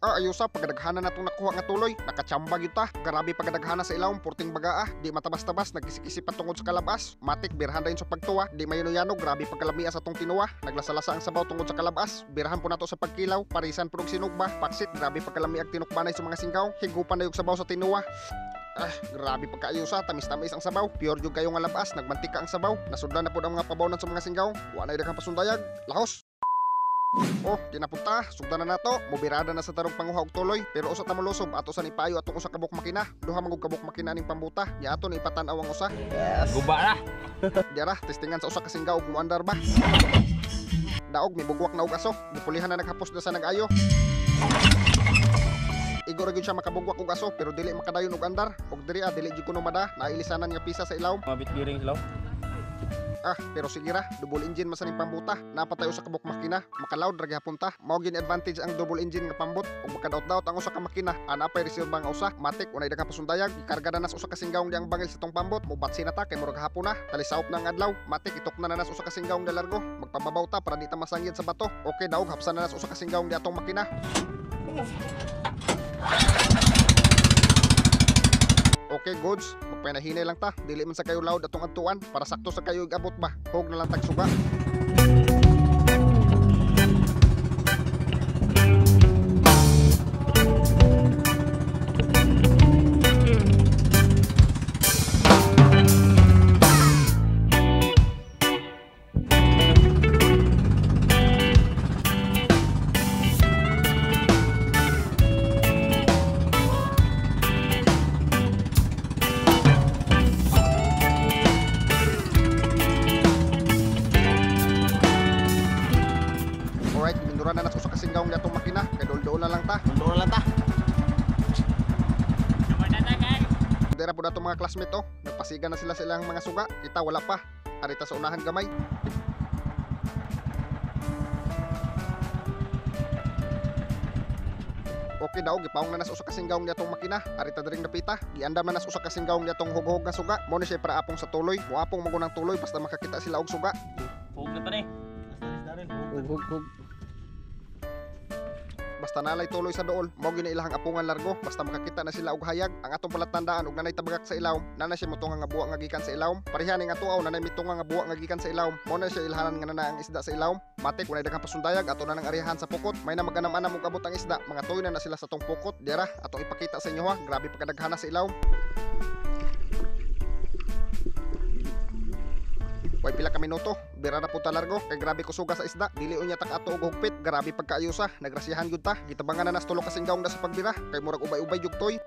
Ah, ayusa pagkadaghanan natong nakuha nga tuloy. Nakachamba gyud ta. Grabe pagkadaghana sa ilawom, porting bagaa. Di matabas-tabas, nagkisi-kisi pa tungod sa kalabas. Matik birhan dayon sa pagtuwa. Di mayano-yano, grabe pagkalamia sa tong tinuwa. Naglasalasa ang sabaw tungod sa kalabas. Birahan po nato sa pagkilaw, parisan pud og sinugba. Paksit, grabe pagkalami ag tinukbanay sa mga singgaw. Higupan na yung sabaw sa tinuwa. Ah, grabe pagkaayusa, tamis-tamis ang sabaw. Pure jud kayo nga labas, nagmantika ang sabaw. Nasudlan na pud ang mga pabawnan sa mga singgaw. Wa na daghang pasundayag. Lahos. Oh, kinapunta, sugdan na nato. Mobirada na sa tarong panguha og tuloy, pero usa ta molusob ato sa nipayo atong usa ka buok makina. Duha man gud ka buok makina ning pambuta. Nya ato ni ipatan-aw ang usa. Yes. Guba na. Diara, testingan sa usa ka singgaw og muandar ba. Daog mibugwak na og aso. Gipulihan na naghapos na sa nag-ayo. Igo ra gyud siya makabugwak og aso pero dili makadayon og andar. Og diri dili jud kuno mada, nailisanan nga pisa sa ilawom. Mga bitbiring sila. Ah, pero sige ra, double engine man sa ning pambuta. Napatay usa ka buok makina, makaloud ra gihapon ta. Mao gyud advantage ang double engine nga pambot. Ug makadaot-daot ang usa ka makina, ana pay reserva nga usa. Matik unay daghang pasundayag, gikarga na nas usa ka singgawng di ang bangil sa tong pambot. Mobatsi na ta kay murag hapon na, talisaop na ang adlaw. Matik itok na nas usa ka singgawng di largo. Magpababaw ta para di ta masangyad sa bato. Okay daog hapsan na nas usa ka singgawng di atong makina. Okay, goods. Magpanahinay lang ta. Dili man sa kayo loud atong adtuan para sakto sa kayo igabot ba. Hog na lang tagsuga. Alright, mindura na nas usa ka singgawng di atong makina. Kay dool-dool na lang ta. Dool na lang ta. Dira po atong mga classmate oh. Nagpasiga na sila sa ilang mga suga. Kita wala pa. Arita sa unahan gamay. Okay daw, gipaong na nas usa ka singgawng di atong makina. Arita diring napita. Giandam na nas usa ka singgawng di atong hughog nga suga. Mo ni siya para apong sa tuloy. Muapong mo ng tuloy basta makakita sila og suga. Hug na ta ni. Hug, hug, hug. Basta nalay tuloy sa dool, mao gyud na ilahang apungan largo. Basta makakita na sila og hayag, ang atong palatandaan og nanay tabagak sa ilawom, nana siya motunga nga buwa nga gikan sa ilawom. Pareha ning atuaw nanay mitunga nga buwa nga gikan sa ilawom. Mao na siya ilhanan nga nana ang isda sa ilawom. Matik walay daghang pasundayag ato na nang arihan sa pukot. May na maganam-anam og abot ang isda, mga tuy na na sila sa tong pukot. Dira atong ipakita sa inyo ha, grabe pagkadaghana sa ilawom. Way pila ka minuto, bira na punta largo, kay grabe kusuga sa isda, dili unya tak ato og hugpit, grabe pagkaayusa, nagrasyahan gyud ta, gitabangan na nas tulo ka singgawng da sa pagbira, kay murag ubay-ubay jug toy.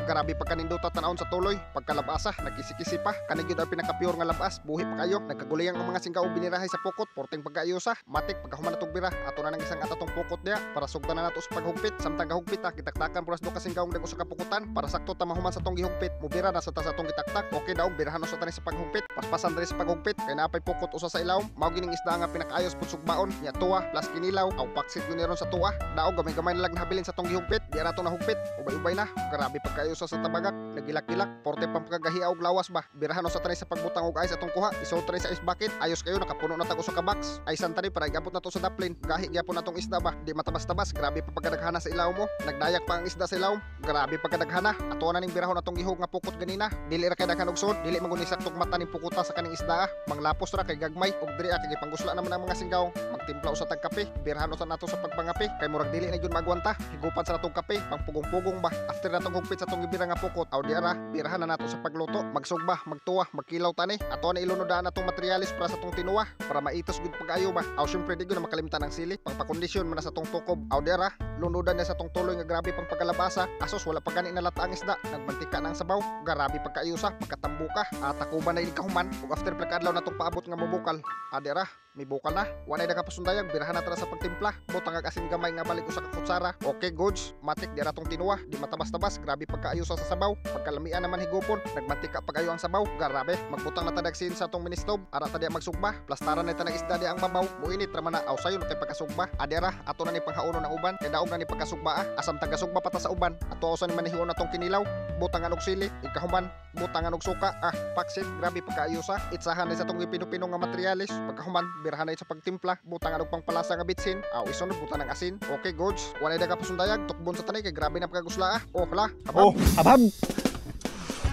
Grabe pagkanindota tan-awon sa tuloy, pagkalabasa, nagkisi-kisi pa, kani gyud ang pinaka-pure nga labas, buhi pa kayo, nagkaguliyang ang mga singgaw binirahay sa pukot, porting pagkaayusa, matik pagkahuman natong bira, ato na nang isang atatong pukot diya, para sugdan na nato sa paghugpit, samtang gahugpit ta, gitaktakan puras do ka singgawng dag usa ka pukutan, para sakto ta mahuman sa tong gihugpit, mubira na sa ta sa tong gitaktak, okay daw, birahan usa tani sa paghugpit, paspasan diri sa paghugpit, kay naapay pukot usa sa ilawom, mao gining isda nga pinakaayos pud sugbaon, nya tuwa, plus kinilaw, aw paksit gyud ni ron sa tuwa, daog gamay-gamay na lang nahabilin sa tong gihugpit, di ra to nahugpit, ubay-ubay na, grabe pagkaayos sa tabagak, nagilak-gilak, porte pang pagkagahi og lawas ba, birahan usa tani sa pagbutang og ice atong kuha, isod tani sa ice bucket, ayos kayo nakapuno na tag usa ka box, ay tani para igabot na to sa daplin, gahi gyapon natong isda ba, di matabas-tabas, grabe pa pagkadaghana sa ilawom mo, nagdayak pa ang isda sa ilawom, grabe pagkadaghana, ato na ning birahon atong gihug nga pukot ganina, dili ra kay daghan og sod, dili man guni saktog mata ning pukuta sa kaning isda, manglapos ra kay gagmay, og diri kay gipangusla naman ang mga singgaw, magtimpla usa tag kape, birahan usa nato sa pagpangape, kay murag dili na gyud magwanta, higupan sa natong kape, pangpugong-pugong ba, after natong hugpit sa atong gibira nga pukot, aw di ara, birahan na nato sa pagluto, magsugba, magtuwa, magkilaw tani, ato na ilunodaan atong materialis para sa atong tinuwa, para maitos gud pag-ayo ba, aw syempre di gyud na makalimtan ang sili, pangpakondisyon man na sa atong tukob, aw di ara, lunodan na sa atong tuloy nga grabe pang pagkalabasa, asos wala pa gani nalata ang isda, nagmantika na ang sabaw, grabe pagkaayusa, pagkatambuka, at takuban na ini kahuman, ug after pila ka adlaw natong paabot nga mobukal, adi ra, may bukal na, walay nakapasundayag, birahan na tara sa pagtimpla, butang ag asin gamay nga balik usa ka kutsara, okay goods, matik di ra tong tinuwa, di matabas-tabas, grabe pagkaayusa sa sabaw, pagkalamian naman higupon, nagmantika pag-ayo ang sabaw, grabe, magbutang na tadagsin sa atong ministob, ara ta di magsugba, plastaran na tanag isda di ang babaw, muinit ra man na, aw sayo na kay pagkasugba, adi ra, ato na ni panghaono ng uban, kay daog na ni pagkasugba asam tagasugba pa ta sa uban, ato usa ni manihion atong kinilaw. Butangan og sili, ikahuman butangan og suka. Ah, paksit, grabe pagkaayusa. Itsahan na sa atong gipino-pino nga materyales. Pagkahuman, birahan na sa pagtimpla, butangan og pangpalasa nga bitsin. Aw, isunod butan ng asin. Okay, goods. Walay daga pasundayag, tukbon sa tanay kay grabe na pagkagusla ah. Oh, hala. Habab. Oh, habab.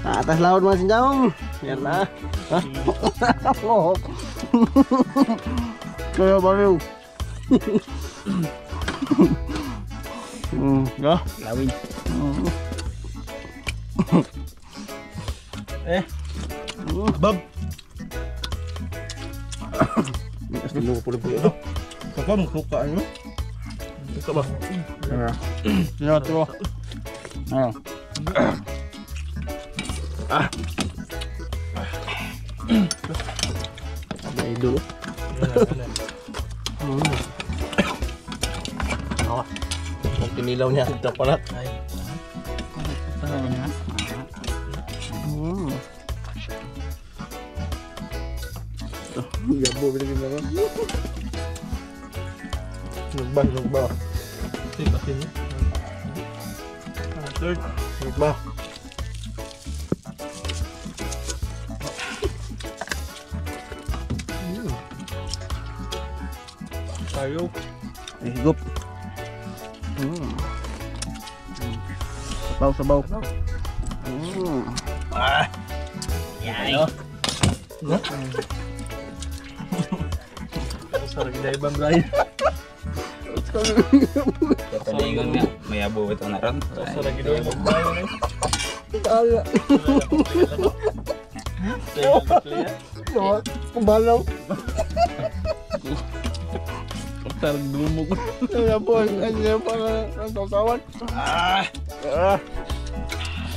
Atas laut mga sinjaong. Yan na. Oh. Kaya baliw. Ya. Lawin. Eh. Bab. Astilo ko puli ito. Kapa mo suka ano? Suka ba? Ya, to. Ah. Ah. Ada idol. Oh. Ang tinilaw niya, ito pala. Ay. Gabo bilhin na. Nagba, nagba. Third. Nagba. Tayo. Ay, higop. Sabaw, sabaw. Ah. Yay. Sarap na ibang Brian. Padayon nga, may abo ito na ron. Sarap na ibang Brian. Kaya. No, kumbalaw. Sarap dumo ko. Kaya po, ano pa ang tawtawan. Ah. Ah.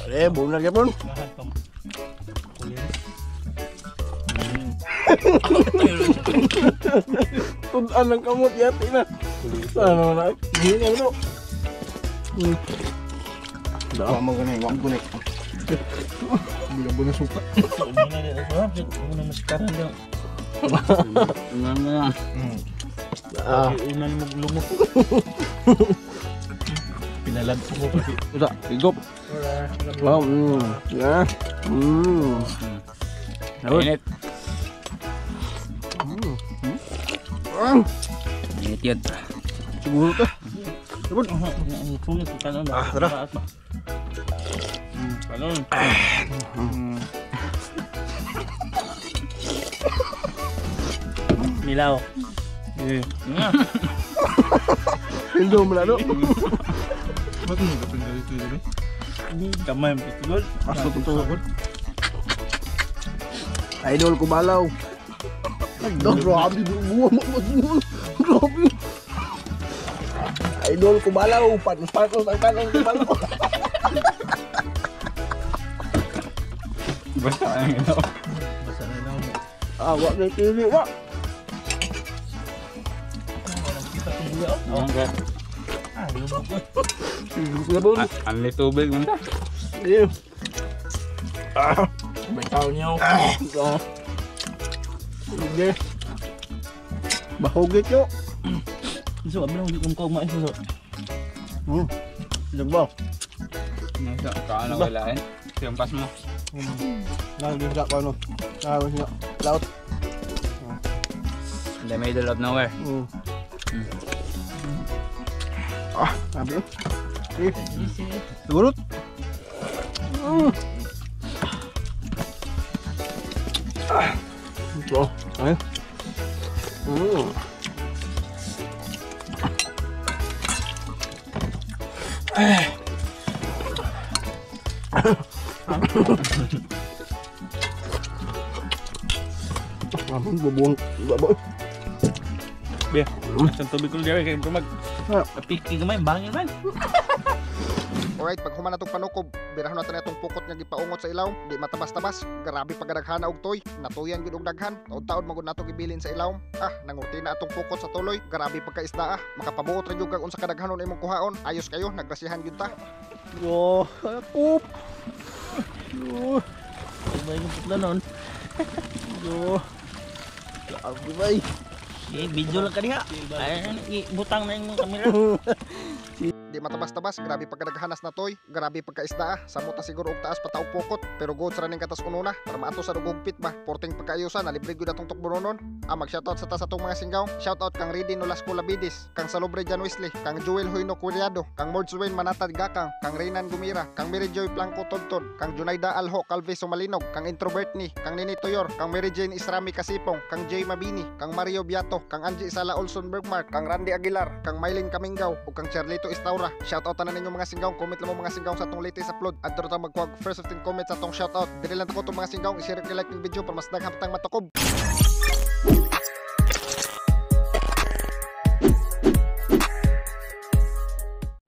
Eh, buo na gyapon. Lahat pang kuliris. Tudan ang kamot yati na. Ano na? Hindi na bro. Wa mo ganay, wa mo ganay. Bilabo na suka. Una na una maskaran daw. Una na. Ah, Una na maglumok. Pinalag ko pa. ito, higop. Wow, Yeah. Init. Ah, Init yun. siguro to. Sulit ko kanon. Ah, tara. Kanon. Milaw. Eh. Indo mo lalo. Ba't mo kapag dito dito? Kamay mo pistigol. Aso to. Idol ko balaw. Nagdog, grabe, buwa mo, mo, grabe. Idol ko balaw, panos-panos ang tanong ko balaw. Basta ang ito. Basta na lang. Ah, wag na TV, wag. Walang kita kung buya. Okay. Ah, lumok ko. Ang tubig mo na. Yeah. Ah, May tao niyo. ah. Sige. Bahugit yo. So, abang hindi ko kumain so. Sige ba? Nasa kaano wala eh. Siyampas mo. Lalo sa ko ano. Lalo sa laut. In the middle of nowhere. Ah, sabi. Sige. Siguro. Ah. Ito. Ay. Ampun, bubuang baboy. Bia, isang tubig ko diyan kay mag. Apiki gamay bangin man. Alright, pag human natong panukob, birahon natin atong pukot nga gipaungot sa ilawom, di matabas-tabas. Grabe pagadaghana og toy, natuyan gyud og daghan. Taud-taud magud nato gibilin sa ilawom. Ah, nangurti na atong pukot sa tuloy. Grabe pagkaisda ah. Makapabuot ra gyud kag unsa kadaghanon imong kuhaon. Ayos kayo, nagrasihan gyud ta. Yo, akop. Yo, Sabay ng putla nun. yo. Grabe bay. Eh, video lang kaniha. Ay, butang na yung kamera. Di matabas-tabas, grabe pagkadaghanas na toy. Grabe pagkaisda ah. Samot na siguro og taas pataog pukot. Pero good sa raning katas ununa para maato sa dugugpit ba. Porting pagkaayusa na libre gyud atong tukbononon. Ah, mag-shoutout sa ta sa atong mga singgaw. Shoutout kang Ridi Nolasco Labidis, kang Salobre Jan Wesley, kang Joel Hoyno Curyado, kang Mordswain Manatad Gakang, kang Reynan Gumira, kang Mary Joy Blanco Todtod, kang Junaida Alho Calve Sumalinog, kang Introvert ni, kang Nini Toyor, kang Mary Jane Isrami Kasipong, kang Jay Mabini, kang Mario Biato, kang Angie Sala Olson Bergmark, kang Randy Aguilar, kang Mylene Camingaw, ug kang Charlito Estaura. Shoutout na ninyo, mga singgaw. Comment lang mo, mga singgaw, sa atong latest upload. Adto ta magkuha first 15 comments sa atong shoutout. Diri lang ko itong mga singgaw. I-share, like ng video para mas daghang tang matukob.